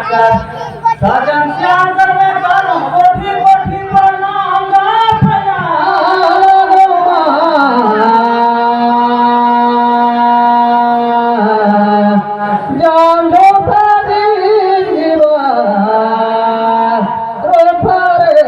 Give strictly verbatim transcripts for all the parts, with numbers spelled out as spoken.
सजन श्याम करवे करो कोठी कोठी प्रणाम गा भैया। जान दो सारी जीवा रो थारे।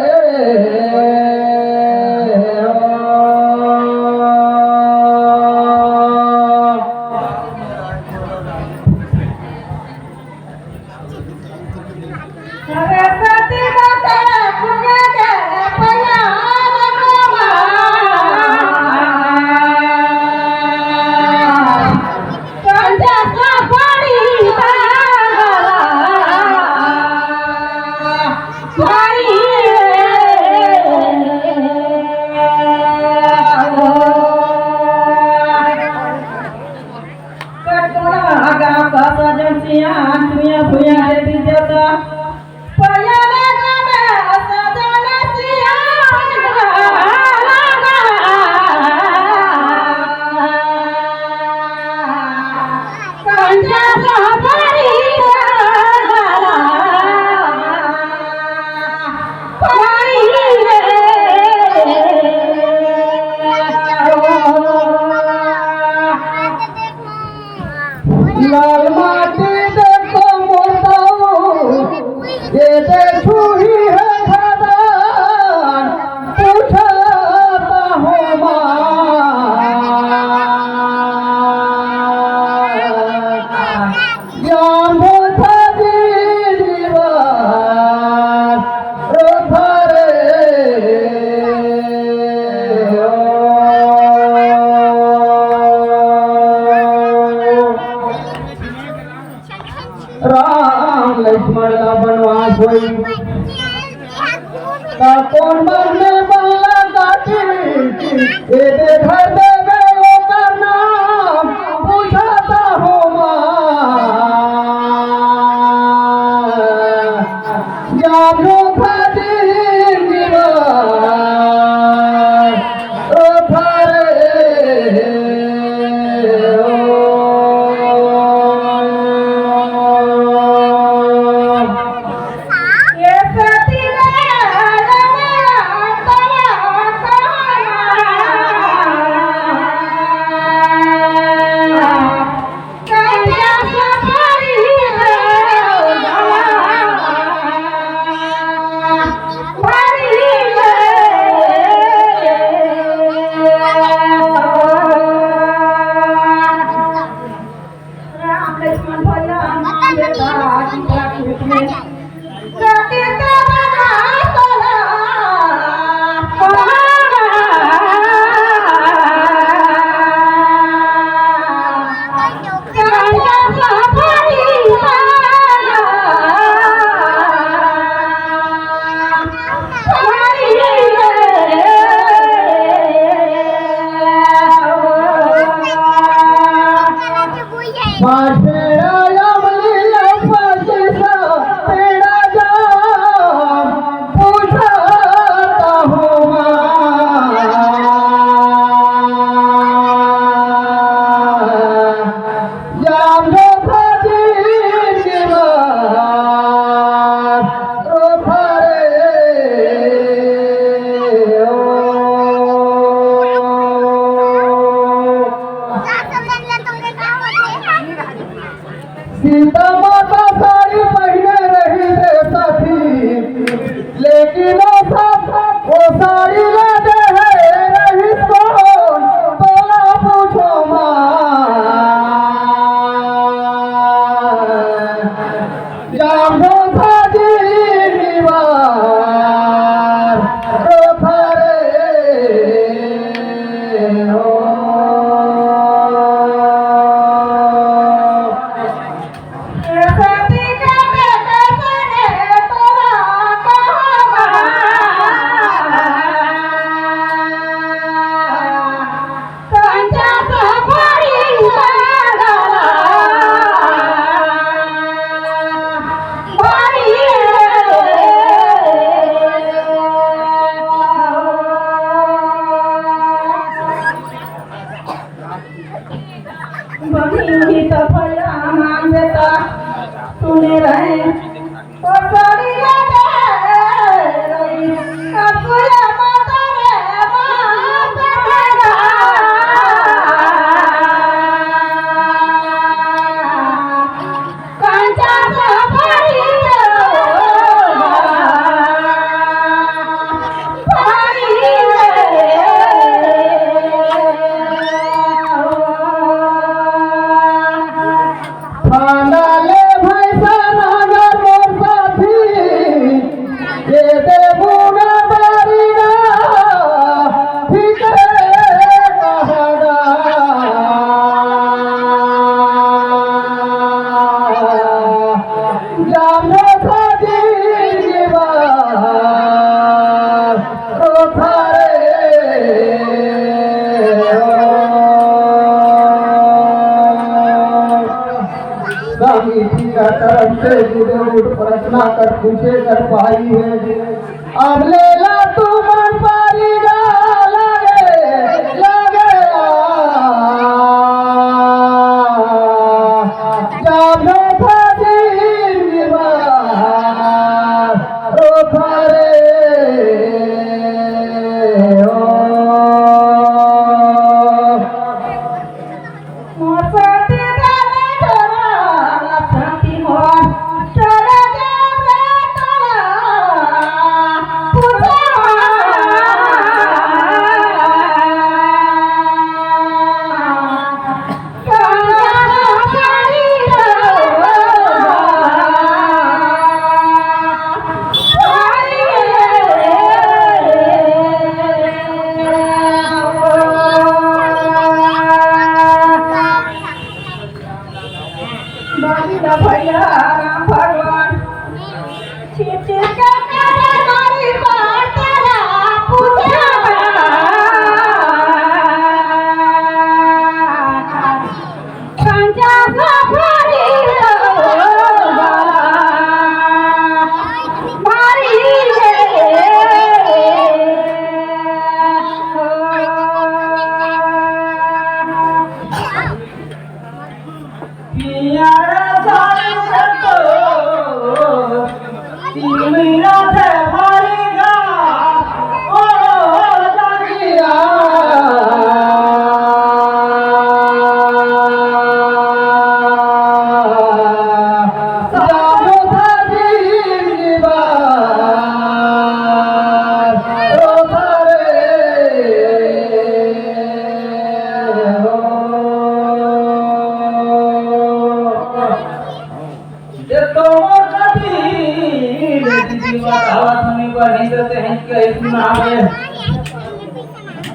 कटोरा लगा का सजन सियान, दुनिया भुइया देवी देवता। पया लगा में सजन सियान लगा। कंचा साबरी लगा। लाल माटी देखो मुर्दाऊ, ये देखो ही है खदान, पूछता हूँ माँ। ज्ञान भोथा जीवन रोथा रे। राम लक्ष्मण ला बनवास होई। का कोन मन में बंगला काटी, ए दे घर देवे ओकर नाम, बुझाता हो माँ। जानो भाजी निवार, ओ थारे, ओ। राम लक्ष्मण भैया हनुमान बेटा, सीता के रूप में। सती के बना तोला। पाँच पेड़ा अमली, पाँच सौ पेड़ा जाम, पूछता हूँ माँ। जाम जो भाजी निवार, ओ थारे, ओ। सीता माता साड़ी पहिने रही रे सखी, लेकिन ओ सब, ओ साड़ी ला दे हे रही कोन, तोला पूछो माँ। जानो भाजी निवार, ओ थारे, ओ। जानो था जिंदगी भर रोथा रे हो। समिति का तरफ से जुड़े उठ प्रश्न कर पूछे कर पाई है। अब लेला तुमन परिगा लगे, लगे आ। जानो था जिंदगी भर रोथा रे हो। भैया राम भगवान छिप छिप के मारी बाट ला पूछा।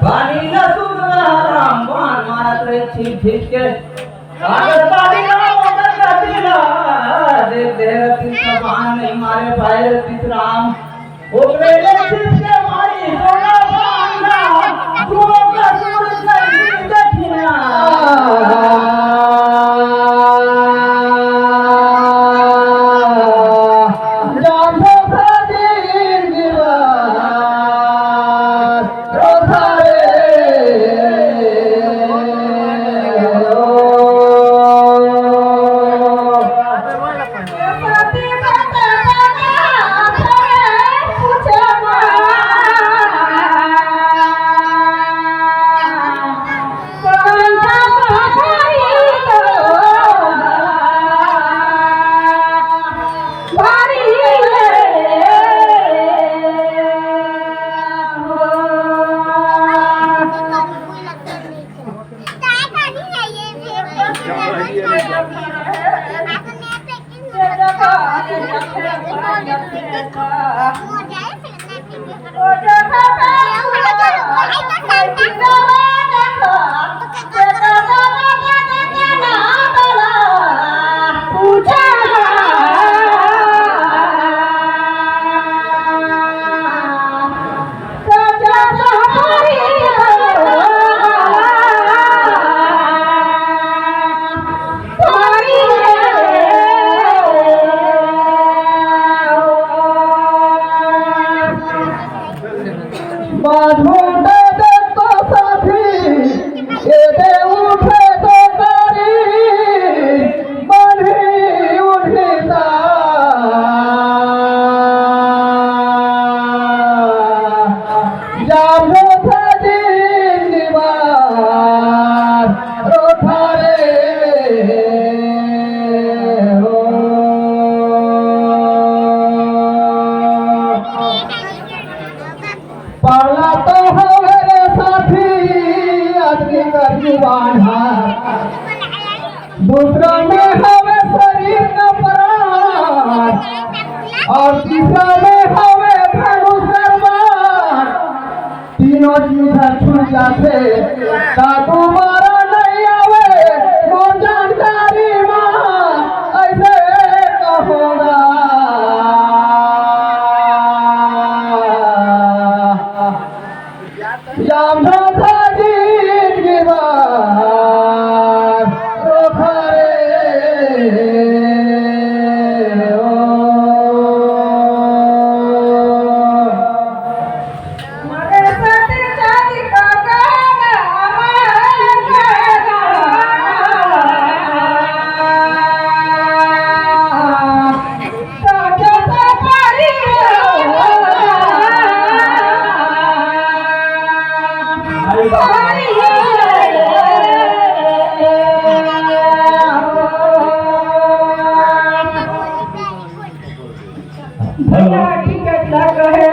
पानी ला सुधरा राम बाण मारत रहे छीप छीप के। अगर पानी ला ओकर गति ला देख दे रहे तीसरा बाण नहीं मारे पाए रहे तीसरा राम। ओकरे ले छीप के मारी सोना बाण ला, गुरु का सूरज नहीं देखिया। बाजू दे दे तो साथी, ये दे उठे तो तारी, बन्ही उठिता। जाम जो था जिंदगी भर रोथा रे हो। पाला तो हवे रे साथी, आदमी कर जुबान है। दूसरा में हवे शरीर का प्राण, और तीसरा में हवे धनुष तलवार। तीनों चीज ह छूट जाथे, त दोबारा नहीं आवे। मोर जानकारी मा ऐसे कहोगा। भैया, टिकट लग गए।